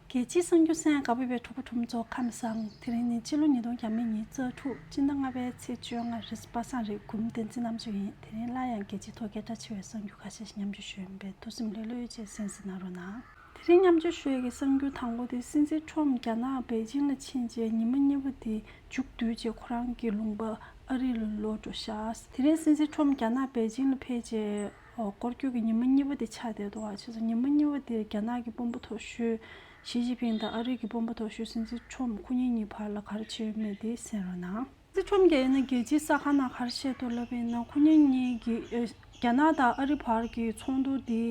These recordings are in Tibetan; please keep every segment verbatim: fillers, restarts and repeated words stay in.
རྒྱལ་སྤྱིའི་གསར་འགྱུར་གསན་མཁན་དགའ་པོ་བའི་གྲོགས་པོ་གྲོགས་མོ་ཚོ་ཁམས་བཟང་། དེ་རིང་ནི་སྤྱི་ལོ་ཉིས་སྟོང་ཉེར་གཉིས་རྩ་དྲུག་སྤྱི་ཟླ་ལྔ་པའི་ཚེས་བཅོ་ལྔ་རེས་པ་སངས་རེད། གུས་མོ་བསྟན་འཛིན་རྣམ་དཔྱོད་ཡིན། དེ་རིང་སླར་ཡང་རྒྱལ་སྤྱིའི་ཐོག་སྐད་གྲགས་ཆེ་བའི་གསར་འགྱུར་ཁ་ཤས་ཤིག་མཉམ་སྤྱོད་ཞུ་ཡིན་པས་ཐུགས་སེམས་ལྷོད་ལྷོད་བྱས་གསན་གཟིགས་གནང་རོགས་གནང་། དེ་རིང་མཉམ་སྤྱོད་ཞུ་ཡས་ཀྱི་གསར་འགྱུར་དང་པོ་དེ་སྲིད་འཛིན་ཁྲོམ་རྒྱ་ནག་པེ་ཅིང་ལ་ཕྱིན་རྗེས་ཉི་མ་གཉིས་པ་དེ་མཇུག་བསྡུས་རྗེས་ཁོ་རང་གི་ལུང་པ་ཨ་རི་ལ་ལོག་འགྲོ་ཤག་དེ་རིང་སྲིད་འཛིན་ཁྲོམ་རྒྱ་ནག་པེ་ཅིང་ལ་ཕེབས་རྗེས་སྐོར་སྐྱོད་ཀྱི་ཉི་མ་གཉིས་པ་དེ་ཆགས་བསྡད་འདུག་བྱས་ཙང་ཉི་མ་གཉིས་པ་དེར་རྒྱ་ནག་གི་དཔོན་པོ་མཐོ་ཤོས་ཞི་ཅིན་ཕིང་དང་ཨ་རི་གི་དཔོན་པོ་མཐོ་ཤོས་སྲིད་འཛིན་ཁྲོམ་ཁོ་གཉིས་གཉིས་བར་ལ་ག་རེ་བྱས་ཡོད་མེད་དེ་གསན་རོགས་གནང་། སྲིད་འཛིན་ཁྲོམ་གྱིས་ཡིན་ན་རྒྱལ་སྤྱིའི་གསར་ཁང་ནང་ག་རེ་བཤད་འདུག་ལབ་པ་ཡིན་ན། ཁོ་གཉིས་གཉིས་ཀྱིས་ཨེ་རྒྱ་ནག་དང་ཨ་རི་བར་གྱི་ཚོགས་འདུ་དེ་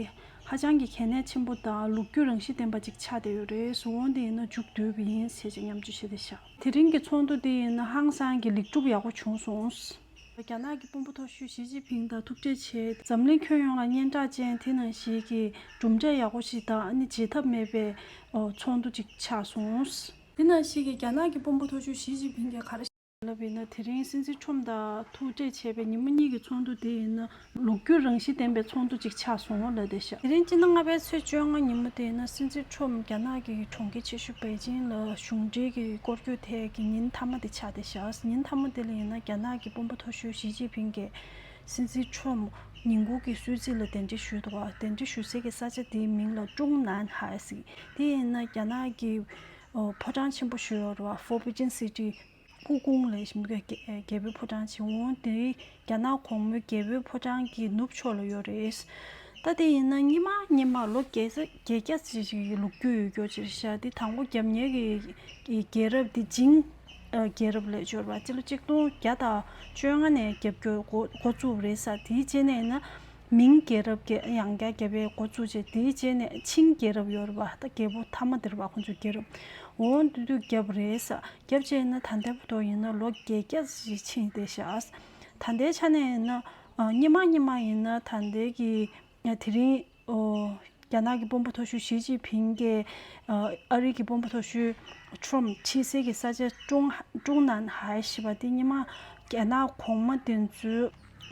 ཧ་ཅང་གི་གལ་གནད་ཆེན་པོ་དང་ལོ་རྒྱུས་རང་བཞིན་ལྡན་པ་ཅིག་ཆགས་བསྡད་ཡོད་རེད། འོན་ཏེ་ཡིན་ན་མཇུག་བསྡུས་པ་ཡིན་ཟེར་ཅིག་མཉམ་སྤྱོད་བྱས་བསྡད་ཤག་དེ་རིང་གི་ཚོགས་འདུ་དེ་ཡིན་ན་ཧང་སང་གི་ལེགས་གྲུབ་ཡག་པོ་བྱུང་སོང་། རྒྱ་ནག་གི་དཔོན་པོ་མཐོ་ཤོས་ཞི་ཅིན་ཕིང་དང་ཐུག་འཕྲད་བྱས། འཛམ་གླིང་ཁྱོན་ཡོངས་ལ་སྙན་གྲགས་ཅན་དེ་ནང་བཞིན་གྱི་གྲུབ་འབྲས་ཡག་པོ་ཞིག་དང་ཨ་ནི་བརྗེད་ཐབས་མེད་པའི་ཨོ་ཚོགས་འདུ་ཅིག་ཆགས་སོང་། དེ་ནང་བཞིན་གྱི་རྒྱ་ནག་གི་དཔོན་པོ་མཐོ་ཤོས་ཞི་ཅིན་ཕིང་གིས་ག་རེ་ལབ་ཡིན་ན། དེ་རིང་སྲིད་འཛིན་ཁྲོམ་དང་ཐུག་འཕྲད་བྱས་པའི་ཉི་མ་གཉིས་ཀྱི་ཚོགས་འདུ་དེ་ཡིན་ན་ལོ་རྒྱུས་རང་བཞིན་ལྡན་པའི་ཚོགས་འདུ་ཅིག་ཆགས་སོང་ལབ་བསྡད་ཤག་དེ་རིང་སྤྱི་ཟླ་ལྔ་པའི་ཚེས་བཅོ་ལྔ་ཉིན་མོ་དེ་ཡིན་ན་སྲིད་འཛིན་ཁྲོམ་རྒྱ་ནག་གི་གྲོང་ཁྱེར་ཆེ་ཤོས་པེ་ཅིང་ལ་གཞུང་འབྲེལ་གྱི་སྐོར་སྐྱོད་ཐད་ཀྱི་ཉིན་མཐའ་མ་དེ་ཆགས་བསྡད་ཤག་ཉིན་མཐའ་མ་དེ་ལ་ཡིན་ན་རྒྱ་ནག་གི་དཔོན་པོ་མཐོ་ཤོས་ཞི་ཅིན་ཕིང་གིས་སྲིད་འཛིན་ཁྲོམ་ཉིན་གུང་གི་གསོལ་ཚིགས་ལ་གདན་འདྲེན་ཞུས་འདུག་བ། གདན་འདྲེན་ཞུ་སའི་གི་ས་ཆ་དེའི་མིང་ལ་ཀྲུང་ནན་ཧའེ་ཟེར། དེ་ཡིན་ན་རྒྱ་ནག་གི་ཨོ་ཕོ་བྲང་ཆེན་པོ་ཞིག་ཡོད་རེད་བ། Forbidden City། སྐུ་གུང་ལབ་ཞིག་མི་དགེ་རྒྱལ་པོའི་ཕོ་བྲང་ཆེ། འོང་དེ་རྒྱ་ནག་གོང་མའི་རྒྱལ་པོའི་ཕོ་བྲང་གི་ནུབ་ཕྱོགས་ལ་ཡོད་རེད། ད་དེ་ཡིན་ན་སྔོན་མ་སྔོན་མ་ལོ་བརྒྱད་ས་བརྒྱད་བརྒྱ་ཙམ་ཞིག་གི་ལོ་རྒྱུས་ཡོད་རྒྱུ་ཅིག་རེད་ཤག་དེ་དང་པོ་རྒྱབ་གཉེར་གྱི་རྒྱལ་རབས་དེ་ཅིང་ཨ་རྒྱལ་རབས་ལབ་ཡོད་རེད་བ། སྤྱི་ལོ་གཅིག་སྟོང་བརྒྱ་དང་བཅོ་ལྔ་ནས་རྒྱབ་སྐྱོར་འགོ་འགོ་བཙུགས་པ་རེད་ཤག་དེའི་རྗེས་ནས་ཡིན་ན། མིང་རྒྱལ་རབས་ཀྱི་ཡང་བསྐྱར་རྒྱལ་པོའི་འགོ་བཙུགས་རྗེས་དེའི་རྗེས་ནས་ཆིང་རྒྱལ་རབས་ཡོད་རེད་བ། ད་རྒྱལ་པོ་མཐའ་མ་དེ་རེད་བ། ཁོང་ཚོའི་རྒྱལ་རབས། འོ་དེ་དུས་བརྒྱབ་རེད་ཤག་བརྒྱབ་རྗེས་ཡིན་ན་ད་ལྟའི་བར་དུ་ཡིན་ན་ལོ་བརྒྱད་བརྒྱ་ཞིག་ཕྱིན་བསྡད་ཤག་ད་ལྟའི་ཆ་ནས་ཡིན་ན་ཨ་སྔོན་མ་སྔོན་མ་ཡིན་ན་ད་ལྟའི་གི་དེ་རིང་ཨོ་རྒྱ་ནག་གི་དཔོན་པོ་མཐོ་ཤོས་ཞི་ཅིན་ཕིང་གིས་ཨ་ཨ་རི་གི་དཔོན་པོ་མཐོ་ཤོས་ཁྲོམ་ཕྱིན་སའི་གི་ས་ཆ་ཀྲུང་ཀྲུང་ནན་ཧའེ་ཞེས་པ་དེ་སྔོན་མ་རྒྱ་ནག་གོང་མ་དེ་ཚོའི་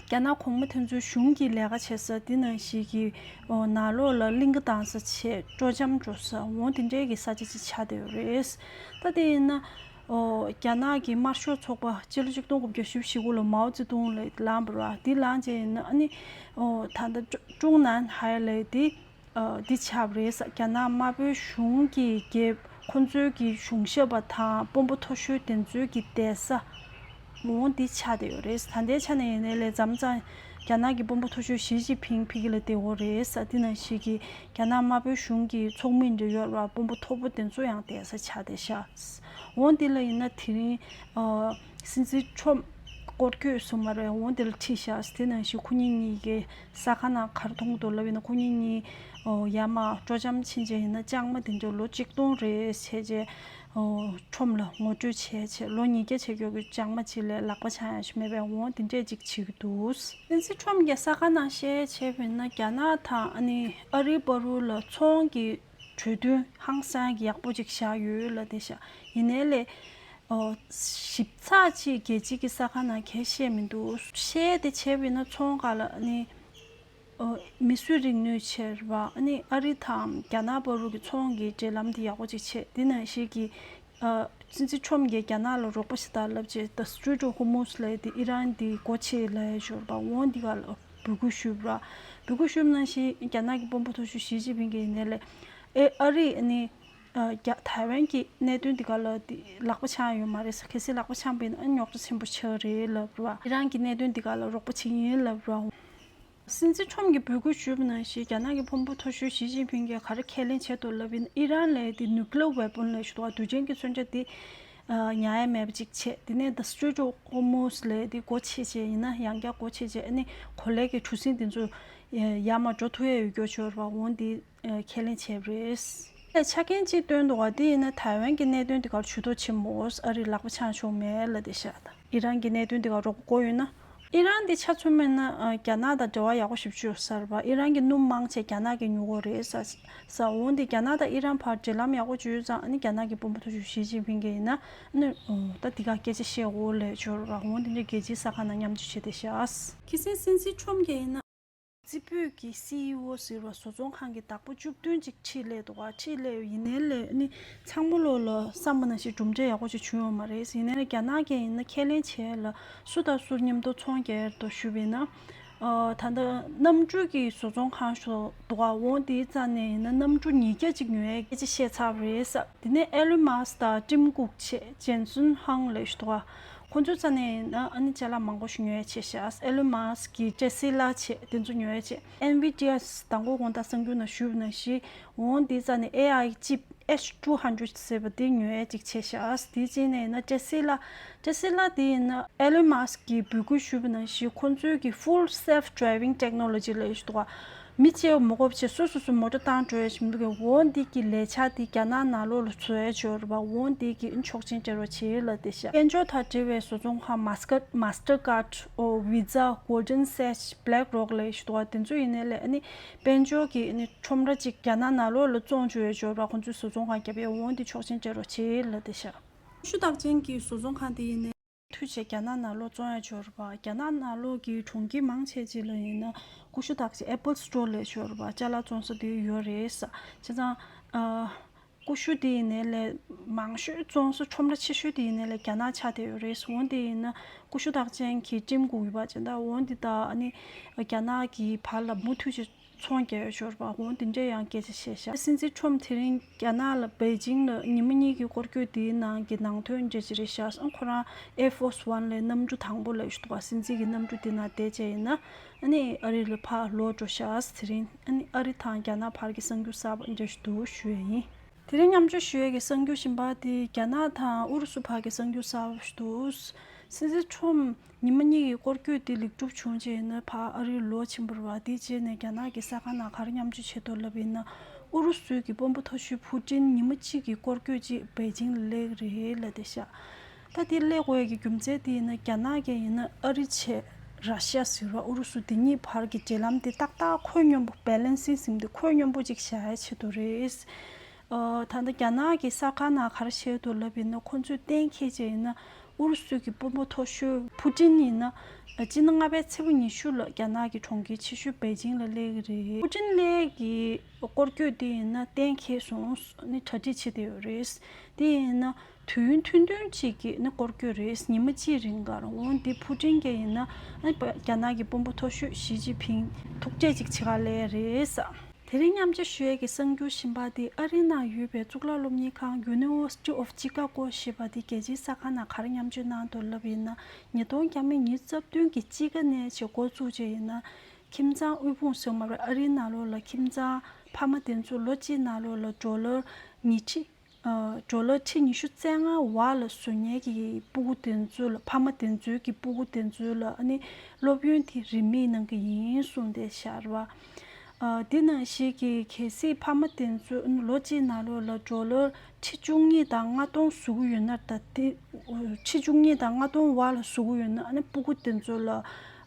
རྒྱ་ནག་གོང་མ་དེ་ཚོའི་གཞུང་གི་ལས་ཀ་བྱེད་ས་དེ་ནང་བཞིན་གྱི་ཨོ་ནང་ལོགས་ལ་གླིང་ག་བཏང་ས་བྱས་སྤྲོ་འཆམ་འགྲོ་ས་འོ་དེ་འདྲའི་གི་ས་ཆ་ཅིག་ཆགས་བསྡད་ཡོད་རེད། ད་དེ་ཡིན་ན་ཨོ་རྒྱ་ནག་གི་དམར་ཤོག་ཚོགས་པ་སྤྱི་ལོ་གཅིག་སྟོང་དགུ་བརྒྱ་བཞི་བཅུ་ཞེ་དགུ་ལ་མའོ་ཙེ་ཏུང་ལ་ལངས་པ་རེད་བ། དེ་ལངས་རྗེས་ཡིན་ན་ཨ་ནི་ཨོ་ད་ལྟ་ཀྲུང་ནན་ཧའེ་ལབ་དེ། ཨ་འདི་ཆགས་པ་རེད་ཟེར། རྒྱ་ནག་དམར་པོའི་གཞུང་གི་རྒྱལ་ཁོ་ཚོའི་གི་གཞུང་ཞབས་པ་དང་དཔོན་པོ་མཐོ་ཤོས་དེ་ཚོའི་གི་བསྡད་ས་འོ་འདི་ཆགས་བསྡད་ཡོད་རེད། ད་ལྟའི་ཆ་ནས་ཡིན་ནའི་ལས་མཚམས་མཚམས་རྒྱ་ནག་གི་དཔོན་པོ་མཐོ་ཤོས་ཞི་ཅིན་ཕིང་ཕ་གི་ལ་བསྡད་ཡོད་རེད་ཟེར། དེ་ནང་བཞིན་གི་རྒྱ་ནག་དམར་པོའི་གཞུང་གི་ཚོགས་མི་འདྲ་ཡོད་རེད་བ། དཔོན་པོ་མཐོ་པོ་དེ་ཚོ་ཡང་བསྡད་ས་ཆགས་བསྡད་ཤག་འོ་འདི་ལ་ཡིན་ན་དེ་རིང་ཨ་སྲིད་འཛིན་ཁྲོམ་སྐོར་སྐྱོད་སོང་མ་རེད། འོ་འདི་ལ་ཁྲིད་ཤག་དེ་ནང་བཞིན་ཁོ་གཉིས་གཉིས་ཀྱི་གསར་ཁང་ནང་ག་རེ་མཐོང་གི་འདུག་ལབ་ཡིན་ན་ཁོ་གཉིས་གཉིས་ཨོ་ཡར་མར་སྤྲོ་འཆམ་ཕྱིན་རྗེས་ཡིན་ན་ལྕང་མ་དེ་འདྲ་ལོ་གཅིག་སྟོང་རེད་བྱས་རྗེས་ཨོ་ཁྲོམ་ལ་ངོ་སྤྲོད་བྱས་བྱས་ལོ་ཉིས་བརྒྱ་བྱས་ཀྱོག་གི་ལྕང་མ་ཅིག་ལས་ལག་པ་འཆང་ཡ་ཞིག་མེད་པའི་འོང་དེ་འདྲས་ཅིག་བྱེད་ཀྱི་འདུག་སྲིད་འཛིན་ཁྲོམ་གྱི་གསར་ཁང་ནང་བཤད་བྱས་པ་ཡིན་ན་རྒྱ་ནག་དང་ཨ་ནི་ཨ་རིའི་བར་དུ་ལ་ཚོང་གི་གྲོས་མཐུན་ཧང་སང་གི་ཡག་པོ་ཅིག་བཞག་ཡོད་ལབ་བསྡད་ཤག་ཡིན་ནའི་ལས་ཨོ་ཞིབ་ཚགས་ཅིག་རྒྱལ་སྤྱིའི་གི་གསར་ཁང་ནང་གས་བཤད་མི་འདུག་བཤད་དེ་བྱས་པ་ཡིན་ན་ཚོང་སྒང་ལ་ཨ་ནི། ཨོ་མི་སུ་རིག་ནུས་ཆེ་བ་ཨ་ནི་ཨ་རི་དང་རྒྱ་ནག་བར་དུ་གི་ཚོང་གི་འབྲེལ་ལམ་དེ་ཡག་པོ་ཅིག་ཆགས། དེ་ནང་བཞིན་གྱི་ཨ་སྲིད་འཛིན་ཁྲོམ་གྱིས་རྒྱ་ནག་ལ་རོགས་པ་བྱེད་དང་ལབ་བྱས་The Strait of Hormuz ལབ་དེ་ཨི་རན་དེ་སྒོ་ཕྱེ་ལབ་ཡ་ཞོར་བ་འོང་འདི་ག་ལ་འབོད་སྐུལ་ཞུས་པ་ར། འབོད་སྐུལ་ཞུས་པ་ནང་བཞིན་རྒྱ་ནག་གི་དཔོན་པོ་མཐོ་ཤོས་ཞི་ཅིན་ཕིང་གིས་ཡིན་ནའི་ལས་ཨེ་ཨ་རི་ཨ་ནི་ཨ་རྒྱ་ཐའེ་ཝན་གྱི་གནད་དོན་འདི་ག་ལ་དེ་ལག་པ་འཆང་ཡོད་མ་རེད་ཟེར། གལ་སྲིད་ལག་པ་འཆང་པ་ཡིན་ན་ཨ་རྙོག་དྲ་ཆེན་པོ་ཆགས་རེད་ལབ་ར། ཨི་རན་གྱི་གནད་དོན་འདི་ག་ལ་རོགས་པ་བྱེད་ཀྱི་ཡིན་ལབ་ར། སྲིད་འཛིན་ཁྲོམ་གྱིས་འབོད་སྐུལ་ཞུས་པ་ནང་བཞིན་རྒྱ་ནག་གི་དཔོན་པོ་མཐོ་ཤོས་ཞི་ཅིན་ཕིང་གིས་ག་རེ་ཁས་ལེན་བྱས་འདུག་ལབ་ཡིན་ན་ཨི་རན་ལ་དེ་nuclear weapon ལབ་ཞུ་དོ་དུས་ཆེན་གྱི་མཚོན་ཆ་དེ་ཉར་ཡ་མེད་པ་ཅིག་བྱས། དེ་ནས་The Strait of Hormuz ལབ་དེ་སྒོ་ཕྱེ་བྱས་ཡིན་ན་ཡང་བསྐྱར་སྒོ་ཕྱེ་བྱས་ཨ་ནི་གོ་ལའི་གི་གྲུ་གཟིངས་དེ་ཚོ་ཡར་མར་འགྲོ་ཐུབ་ཡ་ཡོད་རྒྱུ་ཆོར་བ་འོང་དེ་ཁས་ལེན་བྱས་པ་རེད། ཆ་རྐྱེན་གཅིག་བཏོན་འདུག་ག་དེ་ཡིན་ན་ཐའེ་ཝན་གྱི་གནད་དོན་དེ་གར་ཇུས་གཏོགས་བྱེད་མོ་ཨ་རི་ལག་པ་འཆང་ཆོག་མེད་ལབ་དེ་བཤད། ཨི་རན་གྱི་གནད་དོན་དེ་ག་རོགས་པ་དགོས་ཡོད་ན། ཨི་རན་དེ་ཆ་མཚོན་མེད་ན་ཨ་རྒྱ་ནག་དང་འབྲེལ་བ་ཡག་པོ་ཞིག་བཅོས་ཟེར་བ། ཨི་རན་གྱི་སྣུམ་མང་ཆེ་རྒྱ་ནག་གིས་ཉོ་གི་རེད་ཟེར། ཟེར་འོང་དེ་རྒྱ་ནག་དང་ཨི་རན་བར་འབྲེལ་ལམ་ཡག་པོ་བཅོས་ཙང་ཨ་ནི་རྒྱ་ནག་གི་དཔོན་པོ་མཐོ་ཤོས་ཞི་ཅིན་ཕིང་གིས་ཡིན་ན་ཨ་ནི་ཨོ་ད་འདི་ག་སྐད་ཆ་བཤད་འོ་ལས་བཅོས་ར་འོང་དེ་འདྲའི་རྒྱལ་སྤྱིའི་གསར་ཁང་ནང་མཉམ་སྤྱོད་བྱས་ཏེ་བཞག་ཁི་སེང་སྲིད་འཛིན་ཁྲོམ་གྱིས་ཡིན་ན། རྩེ་ཕུད་ཀྱི་སི་ཨི་ཨོ་ཟེར་བ་བཟོ་ཚོང་ཁང་གི་བདག་པོ་བཅུ་བདུན་ཅིག་ཁྲིད་སླེབས་འདུག་ག་ཁྲིད་སླེབས་ཡིན་ནའི་ལས་ནི་ཚང་མ་ལོ་ལ་བསམ་པ་ནང་བཞིན་གྲུབ་འབྲས་ཡག་པོ་ཅིག་བྱུང་ཡོད་མ་རེད། ཡིན་ནའི་རྒྱ་ནག་གིས་ཡིན་ན་ཁས་ལེན་བྱས་ལ་སུ་དང་སུ་མཉམ་དུ་ཚོང་རྒྱག་ཡག་དོ་ཞུས་པ་ཡིན་ན། ཨ་ད་ལྟ་གནམ་གྲུ་གི་བཟོ་ཚོང་ཁང་ཞིག་འདུག་ག་འོ་དེའི་རྩ་ནས་ཡིན་ན་གནམ་གྲུ་ཉིས་བརྒྱ་ཅིག་ཉོ་ཡག་སྐད་ཆ་བཤད་ཚར་བ་རེད་ས། དེ་ནས་ཨེ་ལོན་མཱ་སི་དང་ཊིམ་ཀུག་བྱས་ཇེན་སུན་ཧང་ལབ་ཞིག་འདུག་ག་ཁོ་ཚོའི་རྩ་ནས་ཡིན་ན་ཨ་ནི་ཅ་ལག་མང་པོ་ཞིག་ཉོ་ཡག་བྱས་ཤག་ཨེ་ལོན་མཱ་སི་གི་ཊེ་སི་ལ་བྱས་དེ་ཚོ་ཉོ་ཡག་བྱས། ཨེན་ཝི་ཌི་ཨེ་དང་པོ་དགོང་དག་གསར་འགྱུར་ནང་ཞུས་པ་ནང་བཞིན་འོ་དེའི་རྩ་ནས་ཨེ་ཨའི་ཅིབ་ཨེཆ་ཊུ་ཧན་ཌེ་རེཌ་ཟེར་བ་དེ་ཉོ་ཡག་ཅིག་བྱས་ཤག་དེའི་རྗེས་ནས་ཡིན་ན་ཊེ་སི་ལ། ཊེ་སི་ལ་དེ་ཡིན་ན་ཨེ་ལོན་མཱ་སི་གིས་འབོད་སྐུལ་ཞུས་པ་ནང་བཞིན་ཁོ་ཚོའི་གི་ཕུལ་སེལཕ་ཌི་རའི་ཝིང་ཊེག་ནོ་ལོ་ཇི་ལབ་ཡག་ཞིག་འདུག་ག་མི་གཅིག་མ་དགོས་པ་བྱས་སོ་སོ་སོ་མོ་ཊ་བཏང་འགྲོ་ཡག་ཞིག་མི་འདུག་ག་འོ་འདི་གི་ལས་འཆར་དེ་རྒྱ་ནག་ནང་ལོགས་ལ་བཟོ་ཡག་ཅིག་ཡོད་རེད་པ། འོ་འདི་གི་ཆོག་མཆན་སྤྲད་རོགས་བྱེད་ལབ་བསྡད་ཤག་དཔལ་འབྱོར་དང་འབྲེལ་བའི་བཟོ་ཚོང་ཁང་མཱ་སི་ཀར་མཱ་སི་ཊར་ཀར་ཌི་འོ་ཝི་ཛ་གོལ་ཌན་སེ་ཇི་བྷེ་ལེག་རོག་ལབ་ཡག་ཞིག་འདུག་ག་དེ་ཚོ་ཡིན་ནའི་ལས་ཨ་ནི་དཔལ་འབྱོར་གྱི་ཨ་ནི་ཁྲོམ་ར་ཅིག་རྒྱ་ནག་ནང་ལོགས་ལ་བཙོང་བཅུག་ཡག་ཅིག་ཡོད་རེད་པ། ཁོ་ཚོའི་བཟོ་ཚོང་ཁང་བརྒྱབ་ཡག་འོ་འདི་ཆོག་མཆན་སྤྲད་རོགས་བྱེད་ལབ་བསྡད་ཤག་ཀུ་ཤུ་རྟགས་ཅན་གྱི་བཟོ་ཚོང་ཁང་དེ་ཡིན་ནའི། འཐུས་བྱས་རྒྱ་ནག་ནང་ལོགས་བཙོང་ཡག་ཅིག་ཡོད་རེད་པ། རྒྱ་ནག་ནང་ལོགས་ཀྱི་གྲོང་ཁྱེར་མང་ཆེ་ཅིག་ལ་ཡིན་ན་ཀུ་ཤུ་རྟགས་ཅན་ཨེ་པལ་སི་ཊོར་ལབ་ཡག་ཅིག་ཡོད་རེད་པ། ཅ་ལག་བཙོང་ས་དེ་ཡོད་རེད་ས། བྱས་ཙང་ཨ་ཀུ་ཤུ་དེ་ཡིན་ནའི་ལས་མང་ཤོས་བཙོང་ས་ཁྲོམ་ར་ཆེ་ཤོས་དེ་ཡིན་ནའི་ལས་རྒྱ་ནག་ཆགས་བསྡད་ཡོད་རེད་ས། འོ་དེ་ཡིན་ན་ཀུ་ཤུ་རྟགས་ཅན་གྱི་ཊིམ་ཀུག་ཡོད་པ། བྱས་ཙང་འོ་འདི་དང་ཨ་ནི་རྒྱ་ནག་གི་བར་ལ་མུ་མཐུད་ཅིག་ཚོང་རྒྱག་ཡག་ཅིག་ཡོད་རེད་པ། འོ་དེ་འདྲ་ཡང་སྐད་ཆ་བཤད་ཤག་སྲིད་འཛིན་ཊརམ་དེ་རིང་རྒྱ་ནག་ལ་པེ་ཅིང་ལ་ཉི་མ་གཉིས་ཀྱི་སྐོར་སྐྱོད་དེའི་ནང་གི་ནང་དོན་འདྲ་ཅིག་རེད་ཤག་ཁོ་རང་ཨེར་ཕོར་སི་ཝན་ལ་གནམ་གྲུ་དང་པོ་ལབ་ཡག་ཞིག་འདུག་ག་སྲིད་འཛིན་གྱི་གནམ་གྲུ་དེ་ནང་བསྡད་བྱས་ཡིན་ན་ཨ་ནི་ཨ་རི་ལ་ཕར་ལོག་འགྲོ་ཤག་དེ་རིང་ཨ་ནི་ཨ་རི་དང་རྒྱ་ནག་བར་གྱི་གསར་འགྱུར་གསར་པ་འདྲ་ཞིག་འདུག་ཞུ་ཡག་ཡིན། དེ་རིང་མཉམ་སྤྱོད་ཞུ་ཡག་གི་གསར་འགྱུར་གཞན་པ་དེ་རྒྱ་ནག་དང་ཨུ་རུ་སུ་བར་གྱི་གསར་འགྱུར་གསར་པ་ཞིག་འདུག་སྲིད་འཛིན་ཊརམ་ཉི་མ་གཉིས་ཀྱི་སྐོར་སྐྱོད་དེ་ལེགས་གྲུབ་བྱུང་རྗེས་ནས་ཕར་ཨ་རིར་ལོག་ཕྱིན་པ་རེད་པ། དེའི་རྗེས་ནས་རྒྱ་ནག་གི་གསར་ཁང་ནང་ག་རེ་མཉམ་སྤྱོད་བྱས་འདུག་ལབ་ཡིན་ན། ཨུ་རུ་སུའི་གི་དཔོན་པོ་མཐོ་ཤོས་ཕུ་ཀྲིན་ཉི་མ་གཅིག་གི་སྐོར་སྐྱོད་ཅིག་པེ་ཅིང་ལ་སླེབས་ཀྱི་རེད་ལབ་བསྡད་ཤག་ད་དེ་སླེབས་དགོས་ཡག་གི་རྒྱུ་མཚན་དེ་ཡིན་ན་རྒྱ་ནག་གིས་ཡིན་ན་ཨ་རི་བྱས་ར་ཤི་ཡ་ཟེར་བ་ཨུ་རུ་སུ་དེ་གཉིས་བར་གྱི་འབྲེལ་ལམ་དེ་ཏག་ཏག་ཁོད་སྙོམས་པོ་བེ་ལན་སིང་ཟེར་མི་དེ་ཁོད་སྙོམས་པོ་ཅིག་བཞག་ཡག་ཆེད་དུ་རེད། ཨ་ད་ལྟ་རྒྱ་ནག་གི་གསར་ཁང་ནང་ག་རེ་བཤད་འདུག་ལབ་ཡིན་ན་ཁོ་ཚོས་གཏན་འཁེལ་བྱས་ཡིན་ན་ཨུ་རུ་སུ་གི་དཔོན་པོ་མཐོ་ཤོས་ཕུ་ཀྲིན་ཡིན་ན་ཨ་སྤྱི་ཟླ་ལྔ་པའི་ཚེས་པ་ཉི་ཤུ་ལ་རྒྱ་ནག་གི་གྲོང་ཁྱེར་ཆེ་ཤོས་པེ་ཅིང་ལ་སླེབས་ཀྱི་རེད། ཕུ་ཀྲིན་སླེབས་ཀྱི་སྐོར་སྐྱོད་དེ་ཡིན་ན་གཏན་འཁེལ་སོང་ནི་གྲ་སྒྲིག་བྱེད་བསྡད་ཡོད་རེད། དེ་ཡིན་ན་དུས་ཡུན་ཐུང་ཐུང་ཅིག་གི་ནི་སྐོར་སྐྱོད་རེད། ཉི་མ་གཅིག་རིང་ག་རང་འོང་དེ་ཕུ་ཀྲིན་གྱིས་ཡིན་ན་ཨ་རྒྱ་ནག་གི་དཔོན་པོ་མཐོ་ཤོས་ཞི་ཅིན་ཕིང་ཐུག་འཕྲད་ཅིག་བྱེད་ག་སླེབས་རེད་ས། དེ་རིང་མཉམ་སྤྱོད་ཞུ་ཡས་ཀྱི་གསར་འགྱུར་གཞན་པ་དེ་ཨ་རིའི་ནང་ཡོད་པའི་གཙུག་ལག་སློབ་གཉེར་ཁང་University of Chicago ཞེས་པ་དེ་རྒྱལ་སྤྱིའི་གསར་ཁང་ནང་ག་རེ་མཉམ་སྤྱོད་གནང་འདུག་ལབ་ཡིན་ན། ཉིས་སྟོང་ཉེར་བདུན་གྱི་དཔྱིད་ཀ་ནས་བྱས་འགོ་བཙུགས་བྱས་ཡིན་ན། ཁྱིམ་ཚང་དབུལ་ཕོངས་ཟེར་མ་རེད། ཨ་རིའི་ནང་ལོགས་ལ་ཁྱིམ་ཚང་ཕ་མ་དེ་ཚོ་ལོ་གཅིག་ནང་ལོགས་ལ་ཌོ་ལར་ཉི་ཁྲི། ཌོ་ལར་ཁྲི་ཉི་ཤུ་རྩ་ལྔ་བར་ལ་བཟོ་མཁན་གྱི་སྤུ་གུ་དེ་ཚོ་ལ་ཕ་མ་དེ་ཚོའི་གི་སྤུ་གུ་དེ་ཚོ་ལ་ཨ་ནི་སློབ་ཡོན་དེ་རིན་མེད་གནང་གི་ཡིན་གསུངས་ཏེ་ཤར་བ། ཨ་དེ་ནང་བཞིན་གྱི་གལ་སྲིད་ཕ་མ་དེ་ཚོ་ལོ་གཅིག་ནང་ལོགས་ལ་ཌོ་ལར་ཁྲི་བཅུ་གཉིས་དང་ལྔ་སྟོང་བཟོ་གི་ཡོད་ན་ད་དེ་ཁྲི་བཅུ་གཉིས་དང་ལྔ་སྟོང་བར་ལ་བཟོ་གི་ཡོད་ན་ཨ་ནི་སྤུ་གུ་དེ་ཚོ་ལ་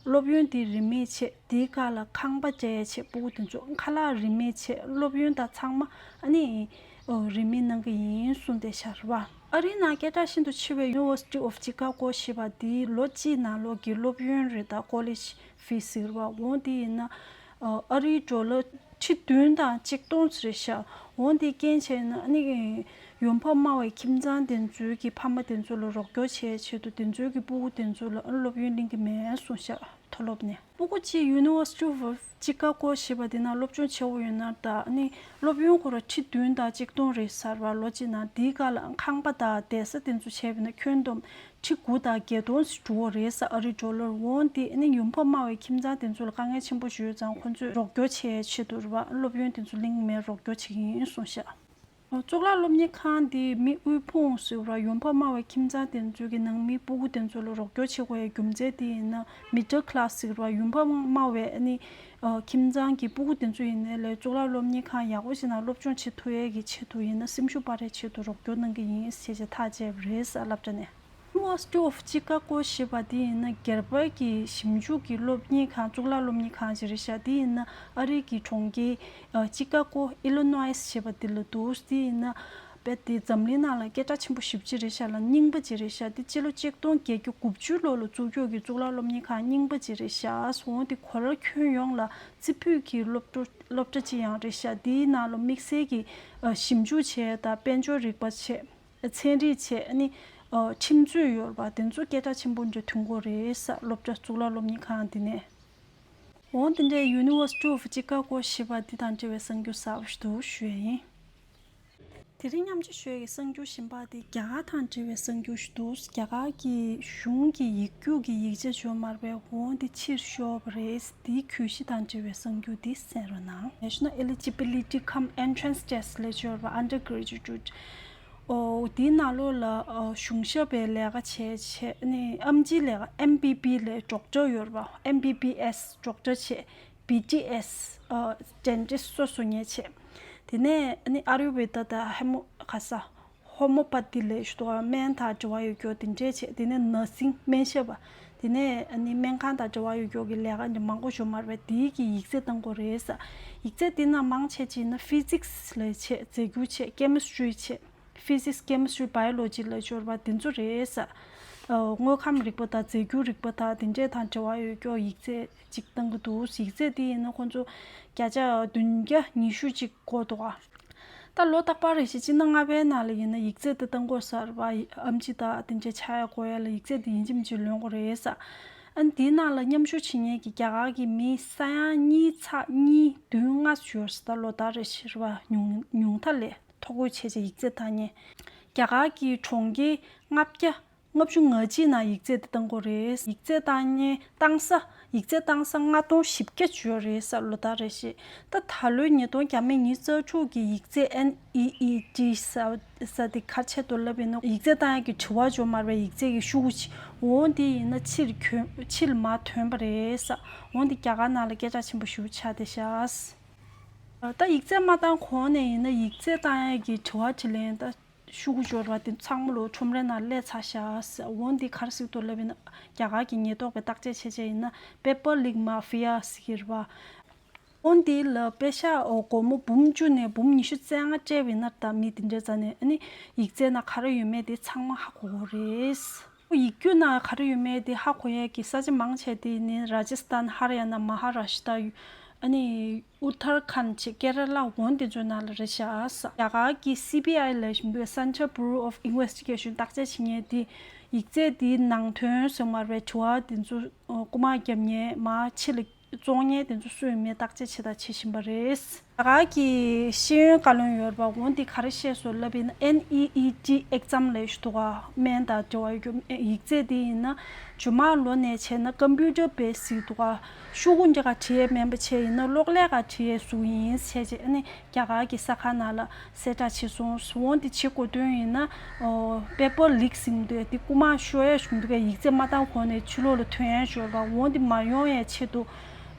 སློབ་ཡོན་དེ་རིན་མེད་བྱས། དེའི་ཁ་ལ་ཁང་པ་སྤྲད་ཆེད་སྤུ་གུ་དེ་ཚོ་ཁ་ལག་རིན་མེད་ཆེད་སློབ་ཡོན་དང་ཚང་མ་ཨ་ནི་ཨོ་རིན་མེད་གནང་གི་ཡིན་གསུངས་ཏེ་ཤར་བ། ཨ་རིའི་ནང་སྐད་གྲགས་ཤིན་ཏུ་ཆེ་བའི་University of Chicago ཞེས་པ་དེའི་ལོ་གཅིག་ནང་ལོགས་ཀྱི་སློབ་ཡོན་རེད་ད་ཀོ་ལེཇ་ཕི་ཟེར་བ་འོང་དེ་ཡིན་ན་ཨ་རིའི་ཌོ་ལར་ཁྲི་བདུན་དང་གཅིག་སྟོང་ཙམ་རེད་ཤག་འོང་དེ་རྐྱེན་བྱས་ན་ཨ་ནི་ཡོང་འབབ་དམའ་བའི་ཁྱིམ་ཚང་དེ་ཚོའི་གི་ཕ་མ་དེ་ཚོ་ལ་རོགས་སྐྱོར་བྱེད་ཆེད་དུ་དེ་ཚོའི་གི་སྤུ་གུ་དེ་ཚོ་ལ་ཨ་སློབ་ཡོན་གླེང་གི་མེད་གསུངས་ཤག་མཐོ་སློབ་ནས། སྤུ་གུ་གཅིག་University of Chicago ཞེས་པ་དེ་ནང་སློབ་སྦྱོང་བྱེད་དགོས་ཡོད་ན་ད་ནི་སློབ་ཡོན་ཁོ་ར་ཁྲི་བདུན་དང་གཅིག་སྟོང་རེད་ཟེར་བ་ལོ་གཅིག་ནང་དེའི་སྐབས་ལ་ཁང་པ་དང་བསྡད་ས་དེ་ཚོ་བྱས་པ་ཡིན་ན་ཁྱོན་བསྡོམས་ཁྲི་དགུ་དང་བརྒྱད་སྟོང་ཞིག་འགྲོ་གི་རེད་ཟེར། ཨ་རི་ཌོ་ལར་འོང་དེ་ནི་ཡོང་འབབ་དམའ་བའི་ཁྱིམ་ཚང་དེ་ཚོ་ལ་དཀའ་ངལ་ཆེན་པོ་ཞིག་ཡོད་ཙང་ཁོ་ཚོས་རོགས་སྐྱོར་བྱེད་ཆེད་དུ་རེད་བ་སློབ་ཡོན་དེ་ཚོ་གླེང་མེད་རོགས་སྐྱོར་བྱེད་ཀྱི་ཡིན་གསུངས་ཤག་གཙུག་ལག་སློབ་གཉེར་ཁང་འདི་མི་དབུལ་ཕོངས་ཟེར་བ་ཡོང་འབབ་དམའ་བའི་ཁྱིམ་ཚང་དེ་ཚོའི་གི་ནང་མི་སྤུ་གུ་དེ་ཚོ་ལ་རོགས་སྐྱོར་བྱེད་དགོས་ཡའི་རྒྱུ་མཚན་དེ་ཡིན་ན་མི་ཌལ་ཁི་ལ་སི་ཟེར་བ་ཡོང་འབབ་དམའ་བའི་ཨ་ནི་ཁྱིམ་ཚང་གི་སྤུ་གུ་དེ་ཚོ་ཡིན་ནའི་ལས་གཙུག་ལག་སློབ་གཉེར་ཁང་ཡག་པོ་ཞིག་ནང་སློབ་སྦྱོང་བྱེད་ཐུབ་ཡའི་གི་ཆེད་དུ་ཡིན་ན་སེམས་ཤུགས་སྤར་ཡའི་ཆེད་དུ་རོགས་སྐྱོར་གནང་གི་ཡིན་ཞེས་བྱས་ཐག་བཅད་པ་རེད་ཟེར་སློབ་གྲྭ་ནས། University of Chicago ཞེས་པ་དེ་ཡིན་ན་སྒེར་པ་གི་ཞིབ་འཇུག་གི་སློབ་གཉེར་ཁང་གཙུག་ལག་སློབ་གཉེར་ཁང་ཞིག་རེད་ཤག་དེ་ཡིན་ན་ཨ་རི་གི་གྲོང་ཁྱེར་ཅི་ཀ་ཀོ་ཨི་ལི་ནོའི་ཞེས་པ་དེ་ལ་འདུག་དེ་ཡིན་ན་ དཔེ་དེ་འཛམ་གླིང་ནང་ལ་སྐད་གྲགས་ཆེན་པོ་ཞེ་པོ་ཅིག་རེད་ཤག་ལ། རྙིང་པ་ཅིག་རེད་ཤག་དེ་སྤྱི་ལོ་གཅིག་སྟོང་བརྒྱད་བརྒྱ་དགུ་བཅུ་ལོ་ལ་བཙུགས་རྒྱུ་གི་གཙུག་ལག་སློབ་གཉེར་ཁང་རྙིང་པ་ཅིག་རེད་ཤག་འོན་ཏེ་གོ་ལ་ཁྱོན་ཡོངས་ལ་རྩེ་ཕུད་ཀྱི་སློབ་གྲྭ་སློབ་གྲྭ་ཅིག་ཡང་རེད་ཤག་དེའི་ནང་ལ་དམིགས་བསལ་གྱི་ཨ་ཞིབ་འཇུག་བྱས་དང་དཔལ་འབྱོར་རིག་པ་བྱས། ཚན་རིག་བྱས། ཨ་ནི་ཨ་ཁྲིམས་རྩོད་ཡོད་པ་དེ་ཚོ་སྐད་གྲགས་ཆེན་པོ་འདྲ་ཐོན་གྱི་ཡོད་རེད་ས། སློབ་གྲྭ་གཙུག་ལག་སློབ་གཉེར་ཁང་འདི་ནས། འོ་དེ་འདྲའི་University of Chicago ཞེས་པ་འདི་དང་འབྲེལ་བའི་གསར་འགྱུར་གསར་པ་ཞིག་འདུག་ཞུ་ཡ་ཡིན། དེ་རིང་མཉམ་སྤྱོད་ཞུ་ཡ་གི་གསར་འགྱུར་གཞན་པ་དེ་རྒྱ་གར་དང་འབྲེལ་བའི་གསར་འགྱུར་ཞིག་འདུག་རྒྱ་གར་གྱི་གཞུང་གི་ཡིག་རྒྱུགས་ཀྱི་ཡིག་ཆ་ཡོད་མ་རེད་པས། འོ་འདི་ཕྱིར་ཤོར་བ་རེད། འདིའི་གྱོད་གཞི་དང་འབྲེལ་བའི་གསར་འགྱུར་འདི་གསན་རོགས་གནང་། National Eligibility cum Entrance Test ལབ་ཡོད་རེད་པ། Undergraduate། ཨོ། དེའི་ནང་ལོགས་ལ་ཨོ་གཞུང་ཞབས་པའི་ལས་ཀ་བྱས་བྱས་ནས་ཨེམ་ཆི་ལས་ཀ། ཨེམ་བི་བི་ལབ་ཌོག་ཊར་ཡོད་རེད་པ། ཨེམ་བི་བི་ཨེས་ཌོག་ཊར་བྱས། བི་ཌི་ཨེས་ཨོ་ཌེན་ཊིསི་སོ་སོ་ངས་བྱས། དེ་ནས་ཨ་ནི་ཨ་ཡུར་ཝེ་ད་དང་ཧེ་མོ་ག་ས་ཧོ་མོ་པ་ཏི་ལབ་ཞུ་དོ། སྨན་དང་འབྲེལ་བ་ཡོད་རྒྱུ་དེ་འདྲས་བྱས། དེ་ནས་ནར་སིང་སྨན་ཞབས་པ། དེ་ནས་ཨ་ནི་སྨན་ཁང་དང་འབྲེལ་བ་ཡོད་རྒྱུ་གི་ལས་ཀ་འདི་མང་པོ་ཞིག་ཡོད་མ་རེད་པས། དེའི་གི་ཡིག་ཚད་བཏང་དགོས་རེད་ས། ཡིག་ཚད་དེ་ནང་མང་ཆེ་ཅིག་ན་ཕི་ཟིག་སི་ལབ་བྱས། རྫས་འགྱུར་བྱས། ཀེ་མི་སི་ཊི་རི་བྱས། ཕི་ཟིག་སི། ཀེ་མི་སི་ཊི་རི། བྷ་ཡོ་ལོ་ཇི་ལབ་ཡོད་རེད་པ། དེ་ཚོ་རེད་ས། ཨོ། དངོས་ཁམས་རིག་པ་དང་རྫས་འགྱུར་རིག་པ་དང་དེ་འདྲས་དང་འབྲེལ་བ་ཡོད་རྒྱུ་ཡིག་ཚད་ཅིག་བཏང་གི་འདུག་ཡིག་ཚད་དེ་ཡིན་ན་ཁོང་ཚོ་བརྒྱ་ཆ་བདུན་བརྒྱ་ཉི་ཤུ་ཅིག་དགོས་འདུག་ག་ད་ལོ་རྟག་པར་རེ་བཞིན་སྤྱི་ཟླ་ལྔ་པའི་ནང་ལ་ཡིན་ན་ཡིག་ཚད་དེ་བཏང་དགོས་ས་རེད་པ། ཨེམ་ཆི་དང་དེ་འདྲས་ཆགས་ཡ་དགོས་ཡ་ལ་ཡིག་ཚད་དེ་ཡིན་གཅིག་མིན་གཅིག་ལོན་དགོས་རེད་ས། ཨ་ནི་དེའི་ནང་ལ་མཉམ་ཞུགས་བྱེད་མཁན་གྱི་རྒྱ་གར་གྱི་མི་ས་ཡ་གཉིས་ཚེག་གཉིས་བདུན་ལྔ་ཡོད་ས། ད་ལོ་ལྟར་རེ་བཞིན་རེད་པ། ཉུང་ཉུང་མཐའ་ལས་ཐོ་འགོད་བྱས་བྱས་ཡིག་ཚད་བཏང་མཁན། རྒྱ་གར་གྱི་གྲོང་ཁྱེར་ལྔ་བརྒྱ་ལྔ་བཅུ་ང་གཅིག་ནང་ཡིག་ཚད་དེ་བཏང་དགོས་རེད། ཡིག་ཚད་བཏང་མཁན་བཏང་ས། ཡིག་ཚད་བཏང་ས་ལྔ་སྟོང་བཞི་བརྒྱ་ཅིག་ཡོད་རེད་ས། ལོ་ལྟར་རེ་བཞིན། ད་ད་ལོའི་ཉིས་སྟོང་བརྒྱ་མེད་ཉི་ཤུ་རྩ་དྲུག་གི་ཡིག་ཚད་ཨེན་ཨི་ཨི་ཊི་ཟེར་ས་དེ་ག་རེ་ཆེད་དུ་ལབ་ཡིན་ན། ཡིག་ཚད་བཏང་ཡག་གི་དྲི་བ་ཡོད་མ་རེད་པས། ཡིག་ཚད་ཀྱི་ཤོག་གུ་ཅིག་འོ་འདི་ཡིན་ན་ཕྱིར་གྱོན་ཕྱིར་མར་ཐོན་པ་རེད་ས། འོ་འདི་རྒྱ་གར་ནང་ལ་སྐད་གྲགས་ཆེན་པོ་ཞེ་པོ་ཆགས་བསྡད་ཤག་ད་ཡིག་ཚད་མ་བཏང་གོང་ནས་ཡིན་ན་ཡིག་ཚད་བཏང་ཡག་གི་དྲི་བ་དྲིས་ལན་ད་ཤོག་གུ་ཡོད་རེད་པ། དེ་ཚང་མ་ལོ་ཁྲོམ་རའི་ནང་སླེབས་ཚར་ཤག་འོ་འདི་ག་རེ་ཟེར་གྱི་འདུག་ལབ་ཡིན་ན། རྒྱ་གར་གྱི་ཉེན་རྟོག་པས་བརྟག་དཔྱད་བྱས་བྱས་ཡིན་ན་པེ་པར་ལིག་མ་ཧྥི་ཡ་ཟེར་གྱི་རེད་པ། འོ་འདི་ལ་པེ་ཤག་འོ་སྒོར་མོ་འབུམ་བཅུ་ནས་འབུམ་ཉི་ཤུ་རྩ་ལྔ་སྤྲད་པ་ཡིན་ན། ད་མི་དེ་འདྲས་རྩ་ནས་ཨ་ནི་ཡིག་ཚད་ནང་ག་རེ་ཡོད་མེད་དེ་ཚང་མ་ཧ་གོ་གི་རེད། ཡིག་རྒྱུགས་ནང་ག་རེ་ཡོད་མེད་དེ་ཧ་གོ་ཡས་ཀྱི་ས་ཆ་མང་ཆེ་དེ་ནི་ར་ཇ་སི་ཐན། ཧ་རི་ཡ་ན། མ་ཧ་ར་ཤི་ཏྲ། ཨ་ནི་ཨུ་ཐར་ཁན་བྱས། ཀེ་ར་ལ། འོ་འདི་ཚོའི་ནང་ལ་རེད་ཤག་རྒྱ་གར་གྱི་སི་བི་ཨའི་ལབ་བཞིན་པའི་Central Bureau of Investigation བརྟག་དཔྱད་བྱེད་མཁན་དེ་ཡིག་ཚད་དེའི་ནང་དོན་ཟེར་མ་རེད། དྲི་བ་དེ་ཚོ་རྐུ་མ་རྒྱབ་མཁན་མར་ཕྱི་ལ་བཙོང་མཁན་དེ་ཚོ་སུ་ཡིན་མིན་བརྟག་དཔྱད་བྱེད་དང་བྱེད་བཞིན་པ་རེད། རྒྱ་གར་གྱི་ཤེས་ཡོན་བཀའ་བློན་ཡོད་རེད་པ། འོ་འདི་ག་རེ་བཤད་སོང་ལབ་ཡིན་ན། ཨེན་ཨི་ཨི་ཊི་ཨེག་ཛམ་ལབ་ཞིག་འདུག་ག་སྨན་དང་འབྲེལ་བ་ཡོད་རྒྱུ་ཡིག་ཚད་དེ་ཡིན་ན་ཇོ་མ་ལོ་ནས་བྱས་ན་ཀམ་པུ་ཊར་བེ་སི་ཟེར་གྱི་འདུག་ག་ཤོག་གུ་འདྲ་ག་བྲིས་ཡས་མིན་པ་བྱས་ཡིན་ན་གློག་ཀླད་ག་བྲིས་ཡས་བཟོ་གི་ཡིན་བྱས་བྱས། ཨ་ནི་རྒྱ་གར་གྱི་གསར་ཁང་ནང་ལ་གསལ་བསྒྲགས་བྱས་སོང་། འོ་འདི་བྱེད་དགོས་དོན་ཡིན་ན། ཨོ། པེ་པར་ལིག་ཟེར་གྱི་འདུག་ག་དེ་རྐུ་མ་ཤོར་ཡས་བྱུང་འདུག་ག་ཡིག་ཚད་མ་བཏང་གོང་ནས་ཕྱི་ལོགས་ལ་ཐོན་ཡས་ཡོད་རེད་པ། འོ་འདི་མ་ཡོང་ཡས་ཆེད་དུ།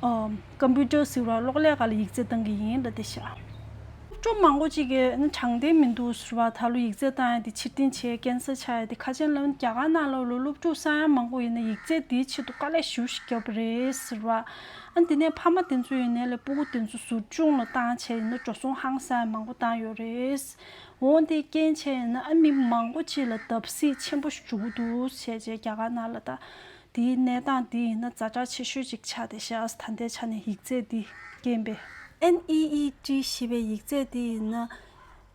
ཨོ། ཀམ་པུ་ཊར་ཟེར་བ་གློག་ཀླད་སྒང་ལ་ཡིག་ཚད་བཏང་གི་ཡིན་ལབ་བསྡད་ཤག་སློབ་ཕྲུག་མང་པོ་ཅིག་གིས་ནི་དྲང་བདེན་མི་འདུག་ཟེར་བ། ད་ལོ་ཡིག་ཚད་བཏང་ཡ་དེ་ཕྱིར་འཐེན་བྱས་ཀན་སེལ་ཆགས་ཡ་དེ་ཁ་ཆེན་ལ། རྒྱ་གར་ནང་ལ་ལོ་སློབ་ཕྲུག་ས་ཡ་མང་པོ་ཡིན་ན་ཡིག་ཚད་དེའི་ཆེད་དུ་དཀའ་ལས་ཞེ་པོ་ཞིག་བརྒྱབ་པ་རེད་ཟེར་བ། ཨ་ནི་དེ་ནས་ཕ་མ་དེ་ཚོ་ཡིན་ནའི་ལས་སྤུ་གུ་དེ་ཚོ་ཟུར་སྦྱོང་ལ་བཏང་བྱས་ཡིན་ན་འགྲོ་སོང་ཧང་སང་མང་པོ་བཏང་ཡོད་རེད། འོ་དེ་རྐྱེན་བྱས་ཡིན་ན་ཨ་མི་མང་པོ་ཅིག་ལ་བརྡབ་གསིག་ཆེན་པོ་ཞིག་འགྲོ་གི་འདུག་བྱས་བྱས་རྒྱ་གར་ནང་ལ་ད། དེའི་གནས་སྟངས་འདི་ཡིན་ན་ཛ་དྲག་ཆེ་ཤོས་ཅིག་ཆགས་བསྡད་ཤག་ད་ལྟའི་ཆ་ནས་ཡིག་ཚད་འདི་རྐྱེན་པས། ཨེན་ཨི་ཨི་ཊི་ཞེས་པའི་ཡིག་ཚད་འདི་ཡིན་ན།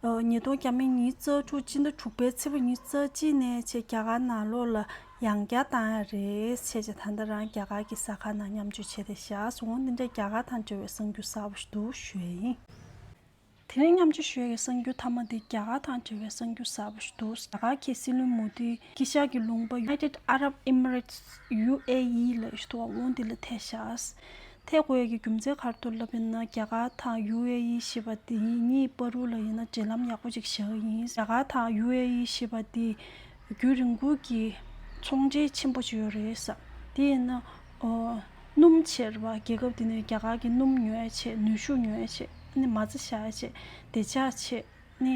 ཨ། ཉིས་སྟོང་བརྒྱ་མེད་ཉི་ཤུ་རྩ་དྲུག་སྤྱི་ཟླ་དྲུག་པའི་ཚེས་པ་ཉི་ཤུ་རྩ་གཅིག་ནས་བྱས་རྒྱ་གར་ནང་ལོགས་ལ་ཡང་བསྐྱར་བཏང་ཡ་རེད་བྱས་བྱས། ད་ལྟ་རང་རྒྱ་གར་གྱི་གསར་ཁང་ནང་མཉམ་སྤྱོད་བྱས་བསྡད་ཤག་འོ་འདི་འདྲ་རྒྱ་གར་དང་འབྲེལ་བའི་གསར་འགྱུར་གསར་པ་ཞིག་འདུག་ཞུ་ཡ་ཡིན། དེ་རིང་མཉམ་སྤྱོད་ཞུ་ཡག་གི་གསར་འགྱུར་མཐའ་མ་དེ་རྒྱ་གར་དང་འབྲེལ་བའི་གསར་འགྱུར་གསར་པ་ཞིག་འདུག་རྒྱ་གར་གྱི་སྲིད་བློན་མོ་དིས་དཀྱིལ་ཤར་གྱི་ལུང་པ་United Arab Emirates U A E ལབ་ཞིག་འདུག་འོ་འདི་ལ་ཐད་ཤག་ཐད་དགོས་ཡག་གི་རྒྱུ་མཚན་ག་རེ་འདུག་ལབ་ཡིན་ན། རྒྱ་གར་དང་U A E ཞེས་པ་དེ་གཉིས་བར་དུ་ལ་ཡིན་ན་འབྲེལ་ལམ་ཡག་པོ་ཅིག་བཞག་གི་ཡིན། རྒྱ་གར་དང་U A E ཞེས་པ་དེ་རྒྱུན་རིང་པོ་གི་ཚོང་འབྲེལ་ཆེན་པོ་ཅིག་ཡོད་རེད་ས། དེ་ཡིན་ན། ཨོ། སྣུམ་བྱས་རེད་པ། རྒྱལ་ཁབ་དེ་ནས་རྒྱ་གར་གྱི་སྣུམ་ཉོ་ཡ་བྱས། ནུས་ཤུགས་ཉོ་ཡ་བྱས། ཨ་ནི་མ་རྩ་བཞག་ཡ་བྱས། བདེ་འཇགས་བྱས། ཨ་ནི།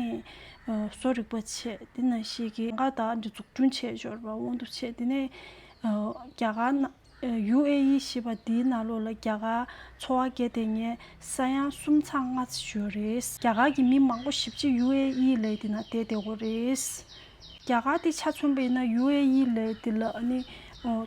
ཨོ། བཟོ་རིག་པ་བྱས། དེ་ནང་བཞིན་གྱི་གངས་དཀར་འདི་འཛུགས་སྐྲུན་བྱས་ཡོད་རེད་པ། འོ་འདུག་བྱས། དེ་ནས། ཨོ། རྒྱ་གར་ནང་ ཡུ་ཨེ་ཡི་ཞེས་པ་འདིའི་ནང་ལོགས་ལ་རྒྱ་གར་འཚོ་བ་སྐྱེལ་བསྡད་མཁན་ས་ཡ་གསུམ་ཚེག་ལྔ་ཙམ་ཡོད་རེད། རྒྱ་གར་གྱི་མི་མང་པོ་ཞེ་པོ་ཅིག་ཡུ་ཨེ་ཡི་ལབ་དེ་ན་བསྡད་བསྡད་ཡོད་རེད། རྒྱ་གར་དེ་ཆ་མཚོན་པ་ཡིན་ན་ཡུ་ཨེ་ཡི་ལབ་དེ་ལ་ཨ་ནི་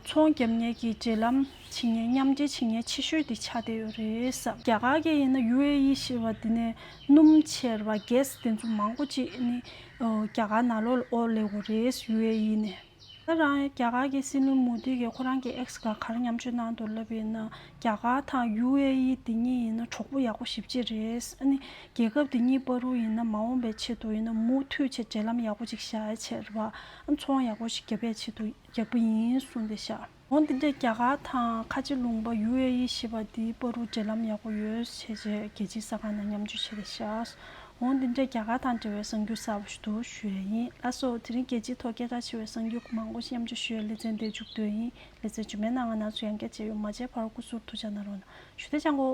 ཚོང་རྒྱག་མཁན་གྱི་འབྲེལ་ལམ་བྱེད་མཁན་མཉམ་འབྲེལ་བྱེད་མཁན་ཆེ་ཤོས་དེ་ཆགས་བསྡད་ཡོད་རེད། རྒྱ་གར་གྱི་ཡིན་ན་ཡུ་ཨེ་ཡི་ཞེས་པ་དེ་ནས་སྣུམ་ཆེ་བ་གྷེ་སི་དེ་ཚོ་མང་པོ་ཅིག་ཨ་ནི་རྒྱ་གར་ནང་ལོགས་ལ་ཨོ་ལེ་གོ་རེད། ཡུ་ཨེ་ཡི་ནས། ད་རང་རྒྱ་གར་གྱི་སྲིད་བློན་མོ་དི་གིས་ཁོ་རང་གི་ཨེག་སི་སྒང་ག་རེ་མཉམ་སྤྱོད་གནང་འདུག་ལབ་པ་ཡིན་ན། རྒྱ་གར་དང་ཡུ་ཨེ་ཡི་དེ་གཉིས་ཡིན་ན་གྲོགས་པོ་ཡག་པོ་ཞེ་པོ་ཅིག་རེད། ཨ་ནི་རྒྱལ་ཁབ་དེ་གཉིས་བར་དུ་ཡིན་ན་མ་འོངས་པའི་ཆེད་དུ་ཡིན་ན་མུ་མཐུད་བྱས་འབྲེལ་ལམ་ཡག་པོ་ཅིག་བཞག་ཡ་བྱས་རེད་པ། ཨ་ནི་ཚོང་ཡག་པོ་ཞིག་རྒྱབ་པའི་ཆེད་དུ་ཡག་པོ་ཡིན་གསུངས་བསྡད་ཤག་འོ་འདི་འདྲས་རྒྱ་གར་དང་ཁ་ཆེ་ལུང་པ་ཡུ་ཨེ་ཡི་ཞེས་པ་འདིའི་བར་དུ་འབྲེལ་ལམ་ཡག་པོ་ཡོད་བྱས་བྱས་རྒྱལ་སྤྱིའི་གསར་ཁང་ནང་མཉམ་སྤྱོད་བྱས་བསྡད་ཤག་འོ་འདི་འདྲས་རྒྱ་གར་དང་འབྲེལ་བའི་གསར་འགྱུར་གསར་པ་ཞིག་འདུག་ཞུ་ཡ་ཡིན། ལགས་སོ། དེ་རིང་རྒྱལ་སྤྱིའི་ཐོག་སྐད་གྲགས་ཆེ་བའི་གསར་འགྱུར་མང་པོ་ཞིག་མཉམ་སྤྱོད་ཞུ་ཡ་ལེ་ཚན་འདིར་མཇུག་བསྡུ་ཡ་ཡིན། ལེ་ཚན་རྗེས་མའི་ནང་ང་རང་ཚོ་ཡང་བསྐྱར་མཇལ་ཡོང་། མ་མཇལ་བར་སྐུ་གཟུགས་ཐུགས་ཅག་གནང་རོགས་གནང་། ཞུ་བདེ་ཅང་གོ།